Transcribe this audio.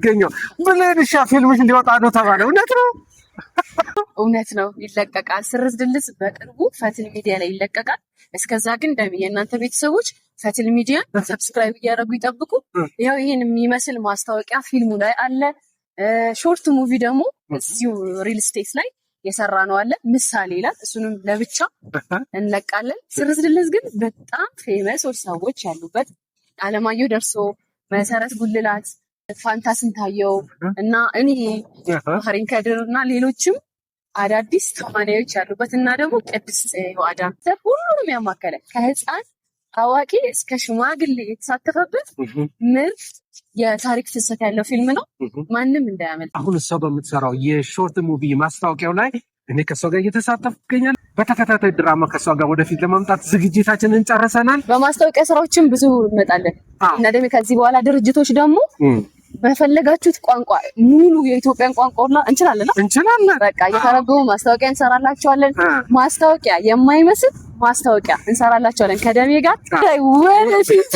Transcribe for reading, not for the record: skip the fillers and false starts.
የሚገኘው። ብሌንሻ ፊልምሽ ሊወጣ ነው ተባለ። እውነት ነው? እውነት ነው፣ ይለቀቃል። ስርዝ ድልዝ በቅርቡ ፈትል ሚዲያ ላይ ይለቀቃል። እስከዛ ግን ደሚ የእናንተ ቤተሰቦች ፈትል ሚዲያ subscribe እያደረጉ ይጠብቁ። ያው ይህን የሚመስል ማስታወቂያ ፊልሙ ላይ አለ። Short movie ደግሞ እዚሁ real estate ላይ የሰራ ነው አለ፣ ምሳሌ ይላል። እሱንም ለብቻ እንለቃለን። ስርዝ ድልዝ ግን በጣም famous ሰዎች ያሉበት፣ አለማየሁ ደርሶ፣ መሰረት ጉልላት፣ ፋንታ ስንታየው እና እኔ ባህሪን ከድር እና ሌሎችም አዳዲስ ተዋናዮች ያሉበት እና ደግሞ ቅድስት አዳም፣ ሁሉንም ያማከለ ከህፃን አዋቂ እስከ ሽማግሌ የተሳተፈበት ምርጥ የታሪክ ፍሰት ያለው ፊልም ነው። ማንም እንዳያመልጥ። አሁን እሷ በምትሰራው የ short movie ማስታወቂያው ላይ እኔ ከእሷ ጋር እየተሳተፍኩ ይገኛል። በተከታታይ ድራማ ከእሷ ጋር ወደፊት ለመምጣት ዝግጅታችንን ጨርሰናል። በማስታወቂያ ስራዎችም ብዙ እንመጣለን እና ደግሞ ከዚህ በኋላ ድርጅቶች ደግሞ በፈለጋችሁት ቋንቋ፣ ሙሉ የኢትዮጵያን ቋንቋ ሁላ እንችላለን። እንችላለን። በቃ እየተረጎሙ ማስታወቂያ እንሰራላችኋለን። ማስታወቂያ የማይመስል ማስታወቂያ እንሰራላችኋለን ከደሜ ጋር ወደፊት።